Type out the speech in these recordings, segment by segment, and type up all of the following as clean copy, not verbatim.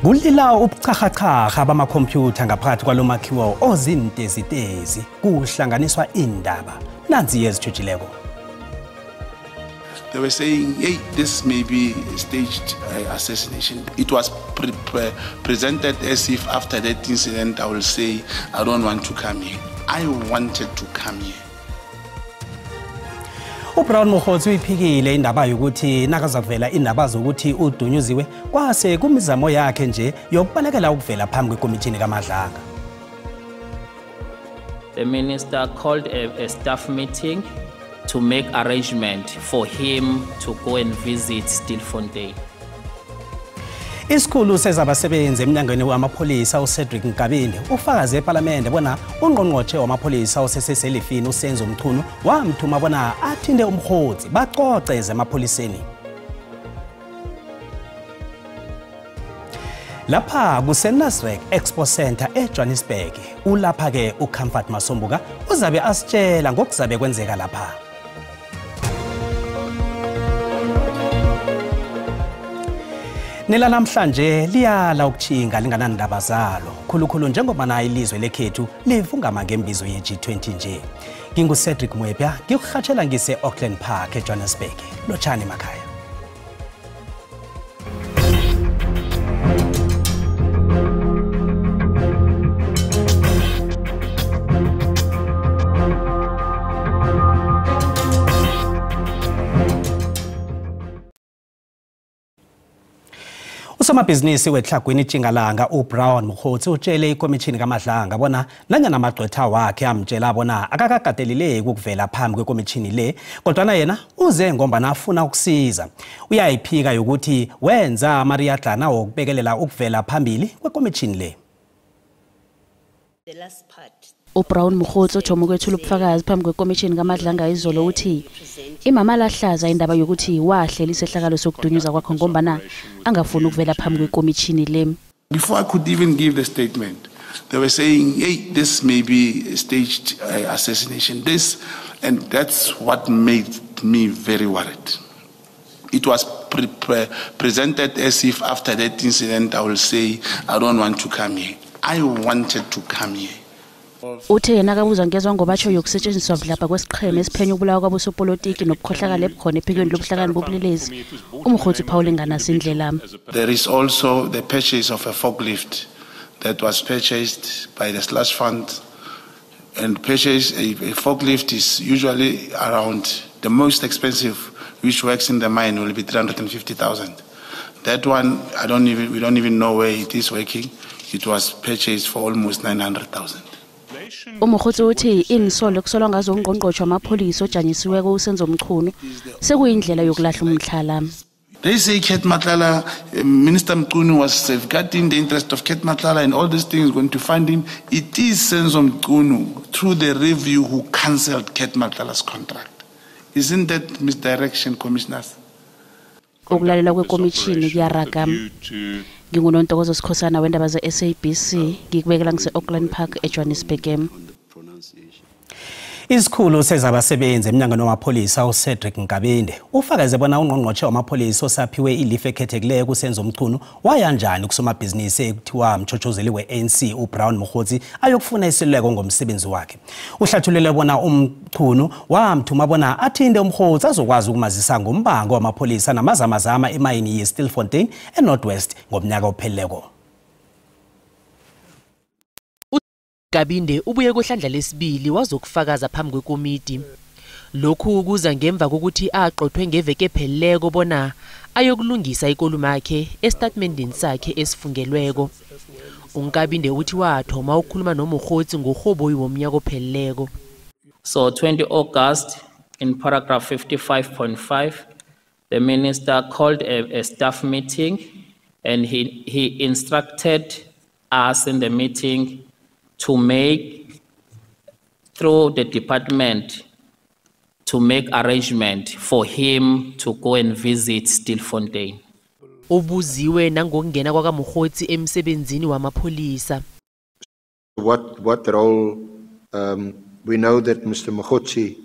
Kulila ubuchachacha bamakhompyutha ngaphakathi kwalomakhiwo ozintezitezi kuhlanganiswa indaba nansi ezithujileko. They were saying, hey, this may be a staged assassination. It was presented as if after that incident I will say, I don't want to come here. I wanted to come here. uBrown Mogotsi uyiphikile indaba yokuthi nakazavela indaba zokuthi udunyuziwe kwase kumizamo yakhe nje yokubalekela ukuvela phambi kwekomishini kaMadlanga. The minister called a staff meeting to make arrangement for him to go and visit Stilfontein. Isikhulu sezabasebenzi emnyangweni wamapholisa uCedric Nkabinde ufakaze eParliament bona ungqongqothe wamapholisa oseseselifini uSenzo Mchunu wamthuma bona athinte uMogotsi bacoce emapholiseni. Lapha kuseNasrec Expo Center eJohannesburg ulapha ke uComfort Masombuka uzabe asitshela ngokuzabe kwenzeka lapha. Nela namhlanje liyala ukuthinga linganandaba zalo khulukhulu njengoba na ilizwe lekhethu livungama ngembizo ye-G20 nje. Ngingu Cedric Mwebya ngikuhatshela ngise Auckland Park eJohannesburg. Lotshani makhaya. Usomabhizinisi weTlhagwini Tjingalanga uBrown Mogotsi utshele ikomishini kaMadlanga bona nanyana amagqwetha wakhe amtshela bona akakakateleleki ukuvela phambi kwekomishini le, kodwana yena uze ngombana afuna ukusiza. Uyayiphika yokuthi wenza amariyadlana wokubekelela ukuvela phambili kwekomishini le. uBrown Mogotsi ojoma ukwethula ubufakazi phambi kwekomishini kaMadlanga izolo uthi imama lahlaza indaba yokuthi wahlela isehlakalo sokudunyuza kwakho ngombana angafuni ukuvela phambi kwekomishini le. Before I could even give the statement, they were saying, hey, this may be a staged assassination, this, and that's what made me very worried. It was presented as if after that incident I will say, I don't want to come here. I wanted to come here. Uthe yena akabuzwa ngezwa ngobatsho yokusetshenziswa budlabha kwesiqhema esiphenya ukubulawa kwabosopolitiki nobukhohlakala ebukhona ephikweni lobuhlakani bobulelesi. UMogotsi uphawule nganasi indlela. There is also the purchase of a forklift that was purchased by the Slush Fund, and purchase a forklift is usually around the most expensive, which works in the mine, will be 350,000. That one, we don't even know where it is working. It was purchased for almost 900,000. uMogotsi uthi insolo kusolwa ngazo ungqongqotjhe wamapholisa ojanyisiweko uSenzo Mchunu sekuyindlela yokulahla umtlhala. They say Cat Matlala, Minister Mchunu was safeguarding the interest of Cat Matlala and all these things going to find him. It is Senzo Mchunu through the review who cancelled Cat Matlala's contract. Isn't that misdirection, commissioners? Ukulalela kwekomishini kuyaraga. NginguNontokozo Sikhosana wendaba ze-SABC ngikubekela ngise-Auckland Park eJohannesburg. Isikhulu sezabasebenzi emnyangweni wamapholisa uCedric Nkabinde ufakaze bona ungqongqothe wamapholisa osaphiwe ilifa ekhethekileyo kuSenzo Mchunu waya njani kusomabhizinisi ekuthiwa mchochozeli we-ANC uBrown Mogotsi ayokufuna iseluleko ngomsebenzi wakhe. Uhlathulule bona uMchunu wamthuma bona athinte uMogotsi azokwazi ukumazisa ngombango wamapholisa namazamazama emayini yeStilfontein eNorth West ngomnyaka opheleleko. Nkabinde ubuye kuhlandla lesibili wazokufakaza phambi kwekomiti. Lokhu kuza ngemva kokuthi aqothwe ngeveke epheleleko bona ayokulungisa ikulumo yakhe estatementini sakhe esifungelweko. uNkabinde uthi wathoma ukukhuluma noMogotsi ngorhoboyi womnyaka opheleleko. So 20 August in paragraph 55.5 the minister called a staff meeting and he instructed us in the meeting to make, through the department, to make arrangement for him to go and visit Stilfontein. Ubuziwe nangokungena kwakaMogotsi emsebenzini wamapholisa. What role, we know that Mr. Mogotsi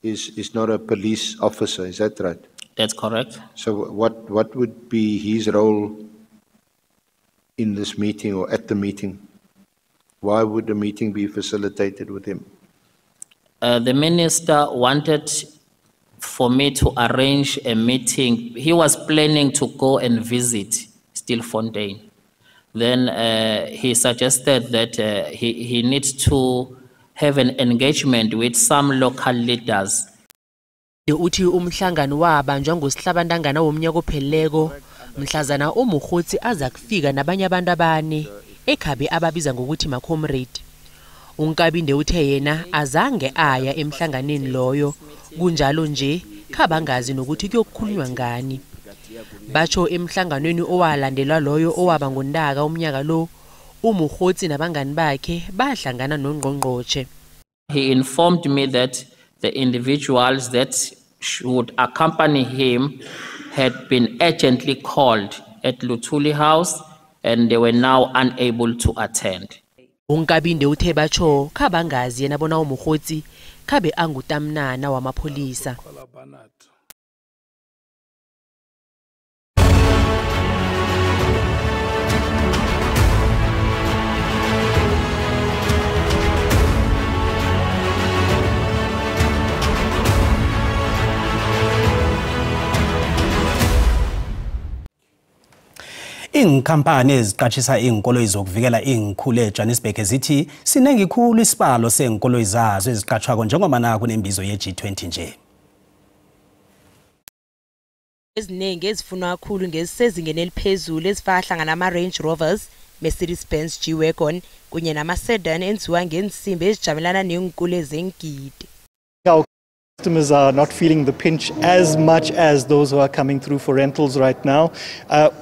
is not a police officer, is that right? That's correct. So what would be his role in this meeting or at the meeting? Why would the meeting be facilitated with him? The minister wanted for me to arrange a meeting. He was planning to go and visit Stilfontein. Then he suggested that he needs to have an engagement with some local leaders. Uthi umhlangano wabanjwa ngosihlabantangana womnyaka opheleleko mhlazana uMogotsi aza kufika nabanye abantu abane ekhabe ababiza ngokuthi ma-comrade. UNkabinde uthe yena azange aya emhlanganweni loyo, kunjalo nje khabangazi nokuthi kuyokukhulunywa ngani. Batsho emhlanganweni owalandelwa loyo owaba ngoNtaka umnyaka lo, uMogotsi nabangani bakhe bahlangana nongqongqotjhe. He informed me that the individuals that should accompany him had been urgently called at Luthuli House and they were now unable to attend. UNkabinde uthe batsho khabangazi yena bona uMogotsi khabe angutamnana wamapholisa. Iinkampani eziqatshisa iinkoloyi zokuvikela iinkhulu eJohannesburg zithi sinengi khulu isibalo seenkoloyi zazo eziqatshwako njengoba na kunembizo ye-G20 nje. Eziningi ezifunwa kakhulu ngezisezingeni eliphezulu ezifaka hlangana ama-Range Rovers, Mercedes-Benz G-Wagon kunye nama-sedan enziwa ngensimbi ezijamelana neenkulu ezengidi. Customers are not feeling the pinch as much as those who are coming through for rentals right now.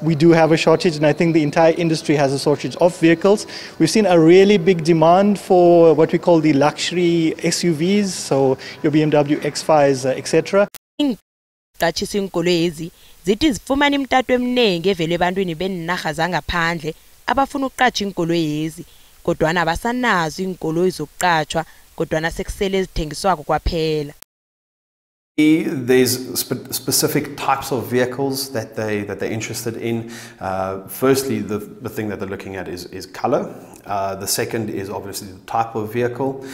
We do have a shortage, and I think the entire industry has a shortage of vehicles. We've seen a really big demand for what we call the luxury SUVs, so your BMW X5s, etc. Qatshisa iinkoloyi ezi zithi zifumana imitato eminingi evele ebantwini beenarha zangaphandle abafuna ukuqatjha iinkoloyi ezi, kodwana abasanazo iinkoloyi zokuqatjhwa, kodwana sekusele ezithengiswako kwaphela. There's specific types of vehicles that they're interested in. Firstly, the thing that they're looking at is color. The second is obviously the type of vehicle.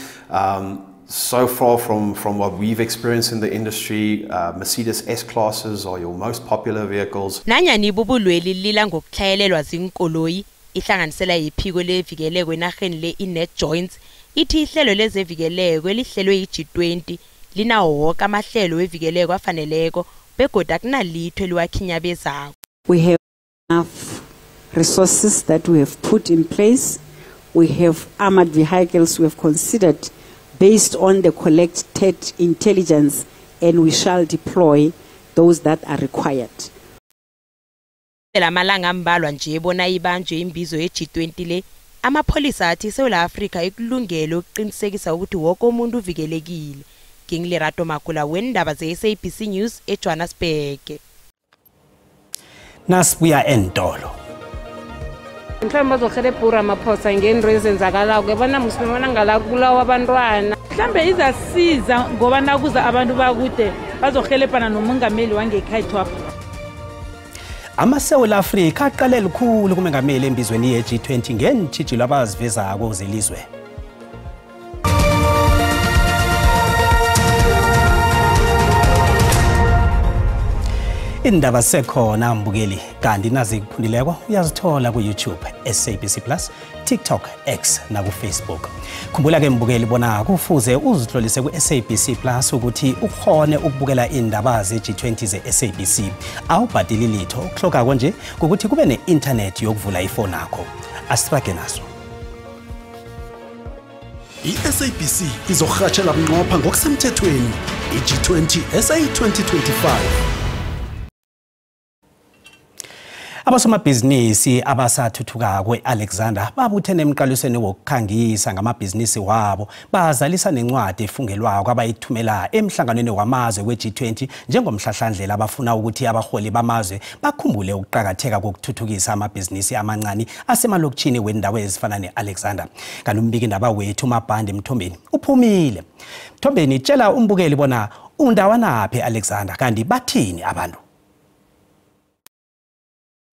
So far from what we've experienced in the industry, Mercedes S-classes are your most popular vehicles. Nanyani ibubulweli lila ngokutlhayelelwa ziinkoloyi, ihlanganisela yephiko levikeleko enarheni le i-NatJoints ithi ihlelo lezevikeleko elihlelwe yi-G20 linawo woke amahlelo wevikeleko afaneleko begodu akunalitho eliwakhinyabezako. We have enough resources that we have put in place. We have armored vehicles we have considered based on the collected intelligence, and we shall deploy those that are required. Amalanga ambalwa nje bona ibanjwe imbizo ye-G20 le, amapholisa athi iSewula Afrika ikulungele ukuqinisekisa ukuthi woke umuntu uvikelekile. Lerato Makula wendaba ze-SABC News eJohannesburg. Nasibuya entolo. Mhlawumbe bazohelebha uRamaphosa ngento ezenzakalako, yabona musibona ngala kulawa abantwana. Mhlawumbe izasiza ngoba nakuza abantu bakude bazohelebhana nomongameli wangekhethwapha. AmaSewula Afrika aqale likhulu kumengameli embizweni ye-G20 ngeentjhijilo abazivezako zelizwe. Indaba sekhona mbukeli, kanti nazikuphundileko uyazithola ku-YouTube, SABC Plus, TikTok, X naku-Facebook. Khumbula ke mbukeli bona kufuze uzihlolise ku-SABC Plus ukuthi ukhone ukubukela indaba ze-G20 ze-SABC. Awubhadeli litho, okuhlokako nje kukuthi kube ne-internet yokuvula ifoni yakho. Asirage naso. I-SABC izokurhatjhela bunqopha ngokusemthethweni i-G20 SA 2025. Abasomabhizinisi abasathuthukako e-Alexander babuthene emqalisweni wokukhangisa ngamabhizinisi wabo, bazalisa nencwadi efungelwako abayithumela emhlanganweni wamazwe we-G20 njengomhlahlandlela abafuna ukuthi abaholi bamazwe bakhumbule ukuqakatheka kokuthuthukisa amabhizinisi amancane asemalokishini wendawo ezifana ne-Alexander. Kanti umbikindaba wethu uMabhande Mthombeni uphumile. Mthombeni, tshela umbukeli bona undawanaphi e-Alexander, kanti bathini abantu?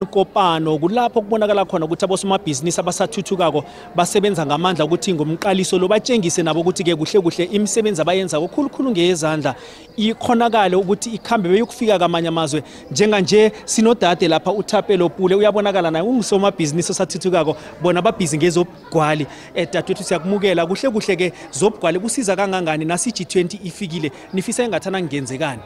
Kopano kulapho kubonakala khona ukuthi abosomabhizinisi abasathuthukako basebenza ngamandla ukuthi ngomqaliso lo batshengise nabo ukuthi ke kuhle kuhle imisebenzi abayenza kokhulukhulu ngezandla ikhonakale ukuthi ikhambe beyokufika kamanye amazwe. Njenganje sinodade lapha uThapelo Pule, uyabonakala naye ungusomabhizinisi osathuthukako, bona babhizi ngezobugwali. Dadewethu siyakumukela kuhle kuhle ke zobugwali kusiza kangangani nasi G20 ifikile, nifisa engathana ngenzekani?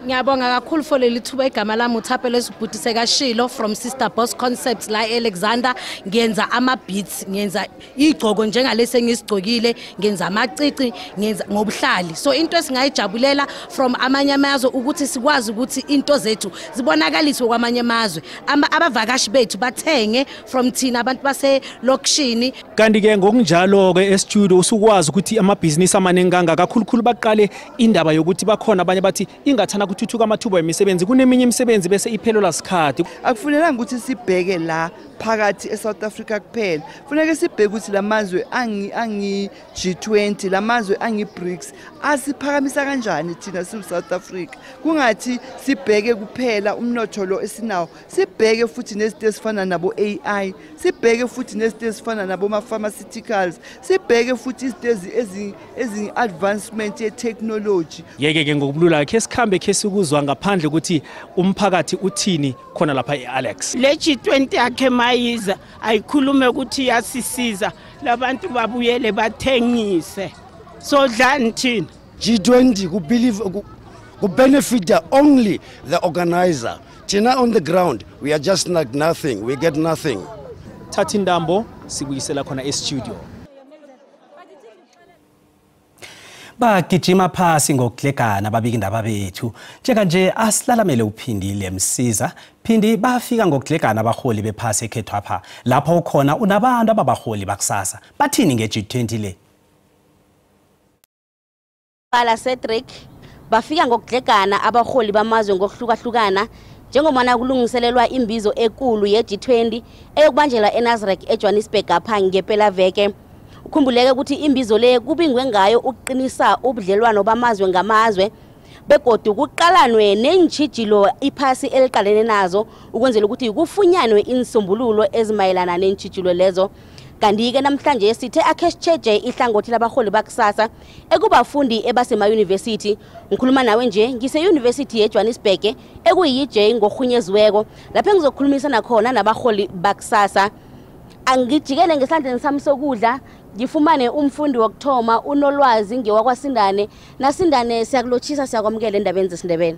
Ngiyabonga kakhulu for leli thuba. Igama lami uThapelo Sibhutise kaShilo from Sister Boss Concepts la Alexander. Ngenza ama beats, ngenza igcoko njengalesi engisigcokile, ngenza amacici, ngenza ngobuhlali. So into esingayijabulela from amanye amazwe ukuthi sikwazi ukuthi into zethu zibonakaliswe kwamanye amazwe, abavakashi bethu bathenge from thina abantu baselokishini. Kanti ke ngokunjalo ke e-studio usukwazi ukuthi amabhizinisi amaningi kangaka kakhulukhulu baqale indaba yokuthi bakhona abanye bathi ingathana kuthuthuka amathuba emisebenzi, kuneminye imisebenzi bese iphelelwa sikhathi. Akufunelanga ukuthi sibheke la phakathi eSouth Africa kuphela, kufuneka sibheke ukuthi lamazwe angi G20, lamazwe angi BRICS asiphakamisa kanjani thina siwu South Africa. Kungathi sibheke kuphela umnotho lo esinawo, sibheke futhi nezinto ezifana nabo AI, sibheke futhi nezinto ezifana nabo ma pharmaceuticals, sibheke futhi izinto ezi advancement ye technology. Yeke ke ngokubulula ke sikhambe ke sikuzwa ngaphandle ukuthi umphakathi uthini khona lapha eAlex. Le G20 yakhe mayiza ayikhulume ukuthi yasisiza labantu babuyele bathengise, so dlani thina. G20 ku believe ku benefit only the organizer. Thina on the ground we are just like nothing, we get nothing. Thatha intambo sibuyisela khona e-studio. Bagijima phasi ngokudlegana babiki indaba bethu. Njenganje asilalamele uPhindile Msiza. Phindi, bafika ngokudlegana abaholi bephasi ekhethwapha. Lapho ukhona unabantu ababaholi bakusasa. Bathini nge-G20 le? Bala Cedric, bafika ngokudlegana abaholi bamazwe ngokuhlukahlukana njengomana kulungiselelwa imbizo ekulu ye-G20 eyokubanjelwa eNasrec eJohannesburg apha ngempela veke. Ukhumbuleke ukuthi imbizo le kubingwe ngayo ukuqinisa ubudlelwano bamazwe ngamazwe begodu kuqalanwe neentjhijilo iphasi eliqalene nazo ukwenzela ukuthi kufunyanwe insombululo ezimayelana neentjhijilo lezo. Kanti-ke namhlanje sithe akhe sitjheje ihlangothi labaholi bakusasa ekubafundi ebasema-yunivesithi. Ngikhuluma nawe nje ngise-yunivesithi yeJohannesburg ekuyi-J ngorhunyeziweko lapho engizokhulumisana khona nabaholi bakusasa. Angijikele ngesandleni sami sokudla ngifumane umfundi wokuthoma uNolwazi ngewakwasindane. Nasindane, siyakulotshisa, siyakwamukela endabeni zesiNdebele.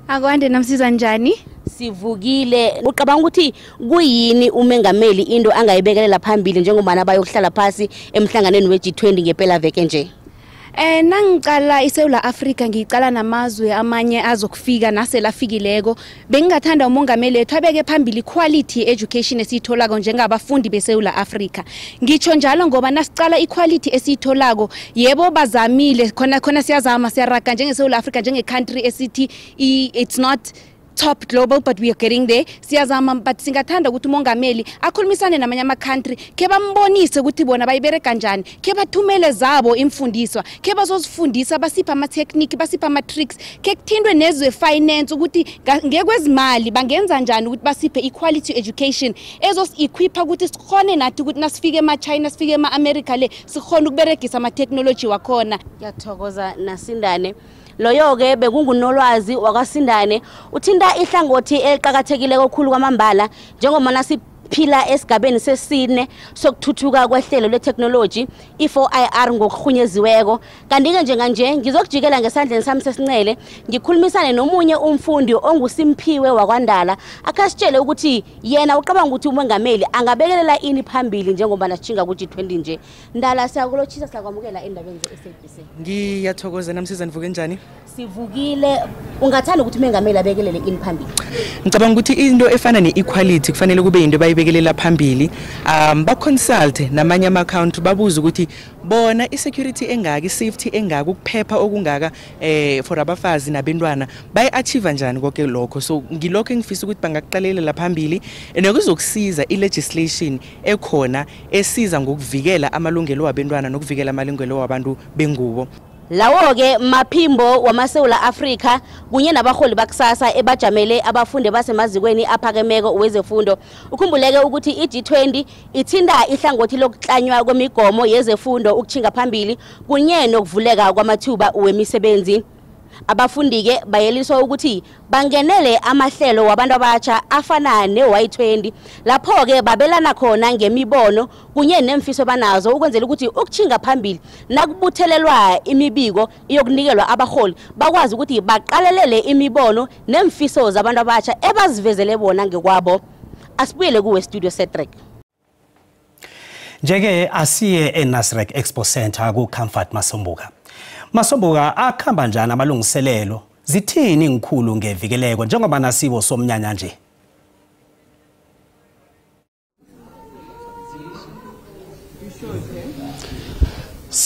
Akwande Namsiza, njani? Sivukile. Ucabanga ukuthi kuyini umengameli into angayibekelela phambili njengobana bayokuhlala phasi emhlanganweni we-G20 ngempela veke nje? Nangicala iSouth Africa ngicala namazwe amanye azokufika naselafikileko, bengingathanda umongameli wethu abeke phambili quality education esiyitholako njengabafundi beSouth Africa. Ngitsho njalo ngoba nasicala iquality esiyitholako, yebo bazamile khona khona, siyazama siyaraga njengeSouth Africa, njenge-country esithi it's not top global but we are getting there, siyazama, but singathanda ukuthi umongameli akhulumisane namanye ama-country khe bambonise ukuthi bona bayibereka njani, khe bathumele zabo imfundiswa, khe bazozifundisa, basiphe ama-technique, basiphe ama-tricks, khe kuthindwe nezwe-finance ukuthi ngekwezimali bangenza njani ukuthi basiphe i-quality education ezosi-equipha ukuthi sikhone nathi ukuthi nasifike ema-China, sifike ema-America le sikhone ukuberegisa ama-technology wakhona. Ngiyathokoza Nasindane. Loyo-ke bekunguNolwazi wakwaSindane uthinta ihlangothi eliqakathekileko khulu kwamambala njengobana siphila esigabeni sesine sokuthuthuka kwehlelo letheknoloji i-4IR ngokuhunyeziweko. Kanti-ke njenganje ngizokujikela ngesandleni sami sesincele ngikhulumisane nomunye umfundi onguSimphiwe wakwaNdala akasitshele ukuthi yena ucabanga ukuthi umongameli angabekelela ini phambili njengobana sitjhinga ku-G20 nje. Ndala, siyakulotshisa, siyakwamukela endabeni ze-SABC. Ngiyathokoza Namsiza, nivuke njani? Sivukile. Ungathanda ukuthi umengameli abekelele ini phambili? Ngicabanga ukuthi into efana ne-equality kufanele kube into bayibekelela phambili. Ba-consult namanye ama-country babuze ukuthi bona i-security engaka, i-safety engaka, ukuphepha okungaka for abafazi nabentwana bayi-achieve njani konke lokho. So ngilokho engifisa ukuthi bangakuqalelela phambili nekuzokusiza i-legislation ekhona esiza ngokuvikela amalungelo wabentwana nokuvikela amalungelo wabantu bengubo. Lawo-ke maphimbo wamaSewula Afrika kunye nabaholi bakusasa ebajamele abafundi basemazikweni aphakemeko wezefundo. Ukhumbuleke ukuthi i-G20 ithinta ihlangothi lokuklanywa kwemigomo yezefundo ukutjhinga phambili kunye nokuvuleka kwamathuba wemisebenzi. Abafundi-ke bayeliswa ukuthi bangenele amahlelo wabantu abatsha afana ne-Y20 lapho-ke babelana khona ngemibono kunye nemfiso banazo ukwenzela ukuthi ukutjhinga phambili nakubuthelelwa imibiko iyokunikelwa abaholi bakwazi ukuthi baqalelele imibono nemfiso zabantu abatsha ebazivezele bona ngekwabo. Asibuyele kuwe studio Cedric. Njeke asiye eNasrec Expo Center ku-Comfort Masombuka. Masombuka, akhamba njani amalungiselelo? Zithini ngikhulu ngevikeleko njengoba nasibo somnyanya nje?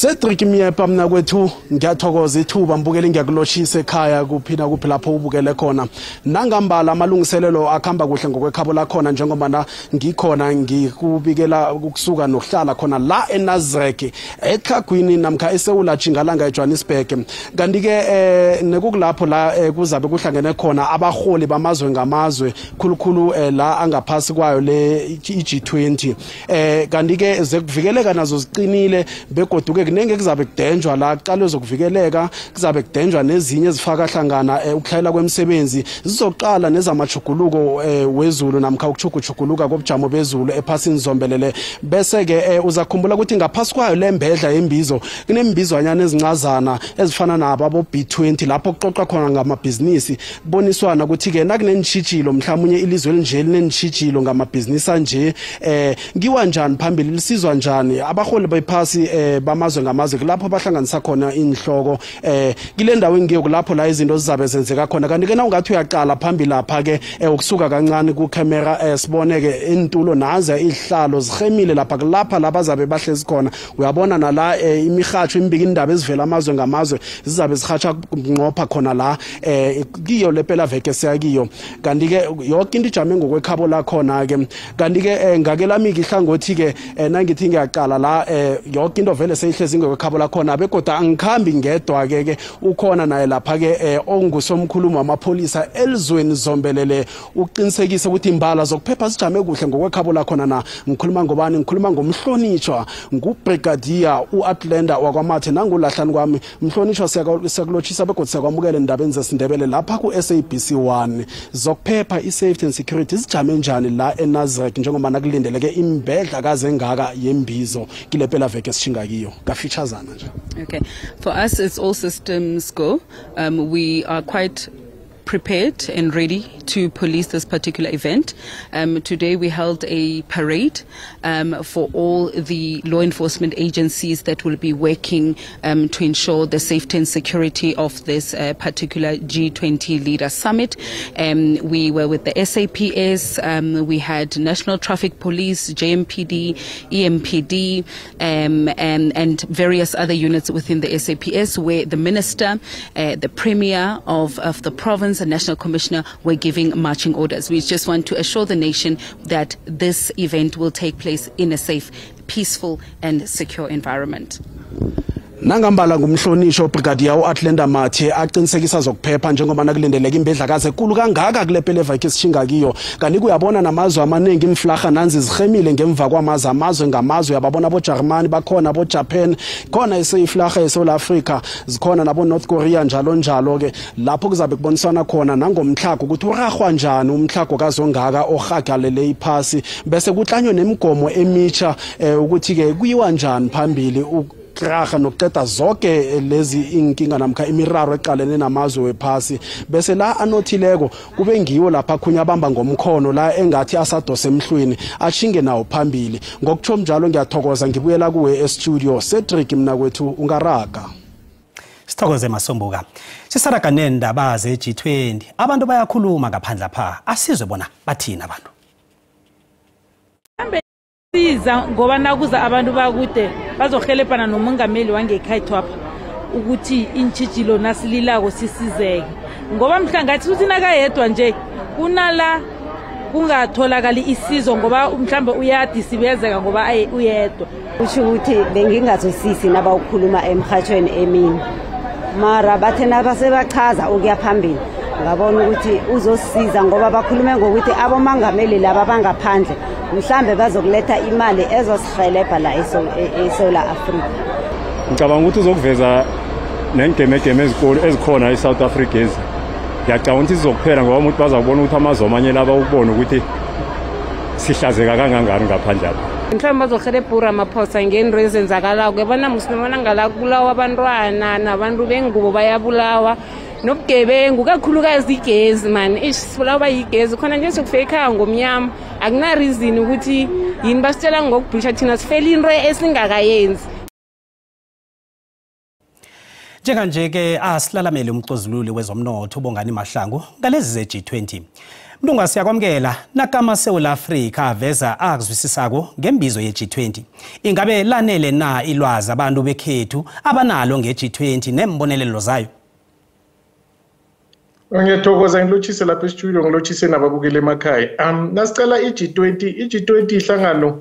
Cedric Myepa mnakwethu, ngiyathokoza ithuba mbukeli, ngiyakuloshisa ekhaya kuphi nakuphi lapho ubukele khona. Nangambala amalungiselelo akhamba kuhle ngokwekhabo lakhona njengoba ngikhona ngikubikela ukusuka nokuhlala khona la eNasrec eTlhagwini namkha eSewula Tjingalanga eJohannesburg. Kanti ke nekukulapho la kuzabe kuhlangene khona abaholi bamazwe ngamazwe khulukhulu la angaphasi kwayo le i-G20. Kanti ke zekuvikeleka nazo ziqinile begodu kunenge kuzabe kudenjwa la kuqalwe zokuvikeleka, kuzabe kudenjwa nezinye ezifaka hlangana ukuhlayela kwemisebenzi, zizoqala nezamajuguluko wezulu namkha ukuchuguluka kobujamo bezulu ephasini zombelele. Bese ke uzakhumbula ukuthi ngaphasi kwayo lembedla yembizo kunembizwanyana ezincazana ezifana nabo abo B20 lapho kuxoxa khona ngamabhizinisi, kuboniswana ukuthi ke nakunenitshijilo mhlawumnye ilizwe elinje linenitshijilo ngamabhizinisi anje ngiwa njani phambili, lisizwa njani abaholi bephasi bamazwe ngamazwe, kulapho bahlanganisa khona inhloko kile ndawo engiyo kulapho la izinto zizabe zenzeka khona. Kanti ke nawungathi uyaqala phambili lapha ke ukusuka kancane ku camera sibone ke intulo naze ihlalo zihemile lapha kulapha labazabe bahlezi khona. Uyabona nala imihatsho imbiki indaba ezivela amazwe ngamazwe zizabe zihatsha nqopha khona la kiyo lepela veke siyakiyo. Kanti ke yonke into ijame ngokwekhabo lakhona ke. Kanti ke ngakelami ihlangothi ke nangithi ngiyaqala la yonke into vele seyihlezi ngokwekhabo lakhona begodu angikhambi ngedwa ke ukhona naye lapha ke ongusomkhulumi wamapholisa elizweni zombelele uqinisekisa ukuthi imbala zokuphepha zijame kuhle ngokwekhabo lakhona. Na ngikhuluma ngobani? Ngikhuluma ngomhlonishwa nguBrigadier uAtlander wakwaMathe nangulahlani kwami. Mhlonishwa, siyakulotshisa begodu siyakwamukela endabeni zesiNdebele lapha ku-SABC 1. Zokuphepha, i-safety and security zijame njani la eNasrec njengoba nakulindeleke imbedla kazengaka yembizo kile phela veke esishinga kiyo? Kafeaturesana nje. Okay, for us it's all systems go. We are quite prepared and ready to police this particular event. Today we held a parade for all the law enforcement agencies that will be working to ensure the safety and security of this particular G20 Leader Summit. We were with the SAPS, we had National Traffic Police, JMPD, EMPD, and various other units within the SAPS, where the Minister, the Premier of the province, and National Commissioner were giving marching orders. We just want to assure the nation that this event will take place in a safe, peaceful and secure environment. Nangambala ngumhlonishwa uBrigadier uAtlander Mathe aqinisekisa zokuphepha njengoba nakulindeleke imbedlakazi enkulu kangaka kule pelevaki esishinga kiyo. Kanti kuyabona namazwe amaningi imflaha nanzi zihemile ngemva kwamaza amazwe ngamazwe, uyababona boJermany bakhona, boJapan khona, eseyiflaha eSouth Africa zikhona, nabo North Korea njalo njalo ke lapho kuzabe kubonisana khona nangomhlago ukuthi urahwa njani umhlago kazongaka ohagalele iphasi, bese kuhlanywe nemigomo emitsha ukuthi ke kuyiwa njani phambili raha nokuqeda zonke lezi inkinga namkha imiraro eqalene namazwe wephasi. Bese la anothileko kube ngiwo lapha khunya abamba ngomkhono la engathi asadose emhlweni ashinge nawo phambili. Ngokutsho njalo ngiyathokoza, ngibuyela kuwe e-studio Cedric mina kwethu ungaraga. Sithokoze Masombuka. Sisaraga nendaba ze-G20. Abantu bayakhuluma ngaphandle pha, asizwe bona bathini abantu. Siza ngoba nakuza abantu bakude bazohelebhana nomongameli wangekhayithwapha ukuthi intshijilo nasililako sisizeke, ngoba mhlangathi uthi nakayedwa nje kunala kungatholakali isizo ngoba mhlambe uyadisibezeka ngoba uyedwa. Kusho ukuthi bengingazwisisi nabawukhuluma emhathweni emini. Mara bathe nabasebachaza ukuya phambili ngabona ukuthi uzosiza, ngoba bakhulume ngokuthi abomangameli laba bangaphandle mhlambe bazokuletha imali ezosihelebha la eSouth Africa. Ngicabanga ukuthi uzokuveza nengemegeme ezikolo ezikhona eSouth Africa ezi. Ngiyacabanga ukuthi izokuphela ngoba umuntu bazabona ukuthi amazwe amanye laba ukubona ukuthi sihlazeka kangangani ngaphandle apha. Mhlawumbe bazohelebha uRamaphosa ngento ezenzakalako. Yabona msinomana ngala kubulawa abantwana nabantu bengubo bayabulawa, nobugebengu kakhulukazi igezi mani, ish sibulawa yigezi khona nje sokufika ekhaya ngomnyama. Akuna reason ukuthi yini basitshela ngokubhisha, thina sifela into esingakayenzi. Njenganje-ke asilalamele umcozululi wezomnotho uBongani Mahlangu ngalezi ze-G20. Mlunga, siyakwamukela nakama South Africa aveza akuzwisisako ngembizo ye-G20. Ingabe lanele na ilwazi abantu bekhethu abanalo nge-G20 nembonelelo zayo? Ngiyathokoza, ngilotshise lapha e-studio, ngilotshise nababukeli emakhaya. Nasicala i-G20, i-G20 ihlangano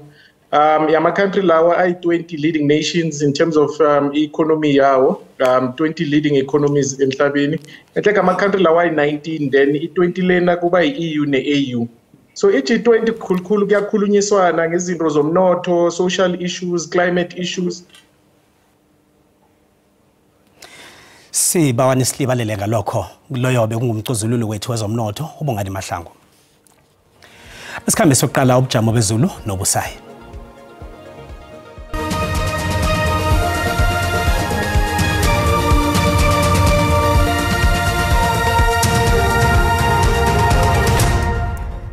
yama-country lawa ayi-20 leading nations in terms of economy yawo, 20 leading economies emhlabeni. Enhleke ama-country lawa ayi-19, then i-20 lena kuba i-EU ne-AU. So i-G20 khulukhulu kuyakhulunyiswana ngezinto zomnotho, social issues, climate issues. Sibawa nisilibalele ngalokho. Loyo bekungumcozululi wethu wezomnotho uBongani Mahlangu. Isikhambe sokuqala ubujamo bezulu nobusayi.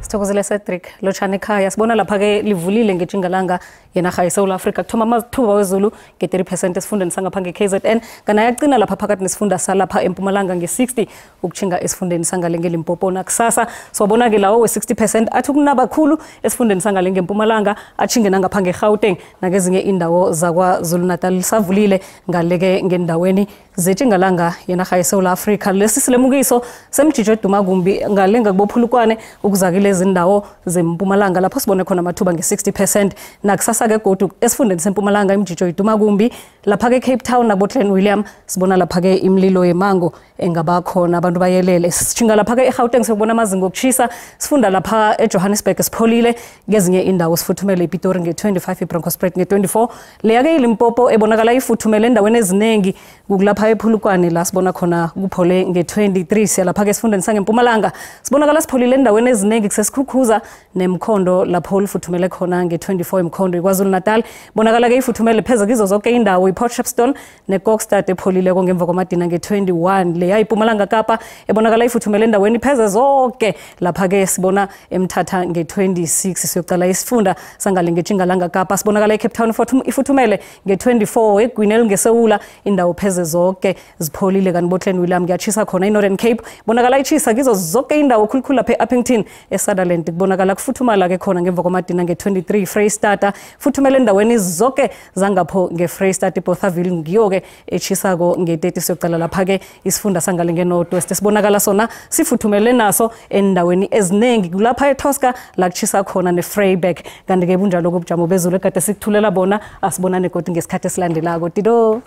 Sithokozile Cedric, lotshani ekhaya. Sibona lapha-ke livulile ngetjingalanga yenarha yeSouth Africa. Kuthoma amathuba wezulu nge-30% esifundeni sangapha nge-KZN, kana yaqina lapha phakathi nesifunda salapha eMpumalanga nge-60 ukutjhinga esifundeni sangale ngeLimpopo. Nakusasa siwabona-ke lawo we-60% athi ukunaba khulu esifundeni sangale ngeMpumalanga, atjhinge nangapha nge-Gauteng nakezinye indawo zakwaZulu Natal. Lisavulile ngaleke ngendaweni zetjingalanga yenarha yeSouth Africa. Lesi silemukiso semjijo eduma kumbi ngale ngakubophulukwane ukuzakile izindawo zempumalanga lapho sibone khona amathuba nge-60%. Nakusasa-ke godu esifundeni sempumalanga imjijo iduma kumbi lapha-ke Cape Town nabo-Glen William sibona lapha-ke imililo yemango engaba khona, abantu bayelele. Sitjhinga lapha-ke eGauteng siyokubona amazinga okushisa. Sifunda lapha eJohannesburg sipholile, kezinye indawo sifuthumele iPitori nge-25, iBronkhorstspruit nge-24. Leya-ke iLimpopo ebonakala ifuthumele endaweni eziningi kukulapha ePhulukwane la sibona khona kuphole nge-23. Siya lapha-ke esifundeni sangempumalanga sibonakala sipholile endaweni eziningi kuseSikhukhuza nemkhondo lapho lifuthumele khona nge-24. Imkhondo iKwaZulu Natal bonakala-ke ifuthumele pheze kizo zonke indawo, iPort Shepstone neKokstad epholileko ngemva kwamadina nge-21. Leya iPumalanga Kapa ebonakala ifuthumele endaweni pheze zonke lapha-ke sibona eMthatha nge-26. Siyocala isifunda sangale ngetjingalanga Kapa sibonakala eCape Town ifuthumele nge-24. eGwini elingesewula indawo pheze zonke zipholile, kanti boGlen William kuyatshisa khona. I-Northern Cape bonakala itshisa kizo zonke indawo, khulukhulu lapha e-Upington eSutherland kubonakala kufuthumala-ke khona ngemva kwamadina nge-23. Freystata futhumele endaweni zonke zangapho nge-Freystata. iBothaville ngiyo-ke etshisako nge-30. Siyocala lapha-ke isifunda sangale nge-North West sibonakala sona sifuthumele naso endaweni eziningi, kulapha eTosca la kutshisa khona ne-Vryburg. Kanti-ke bunjalo kobujamo bezulu ekade sikuthulela bona. Asibonane godu ngesikhathi esilandelako. Tido.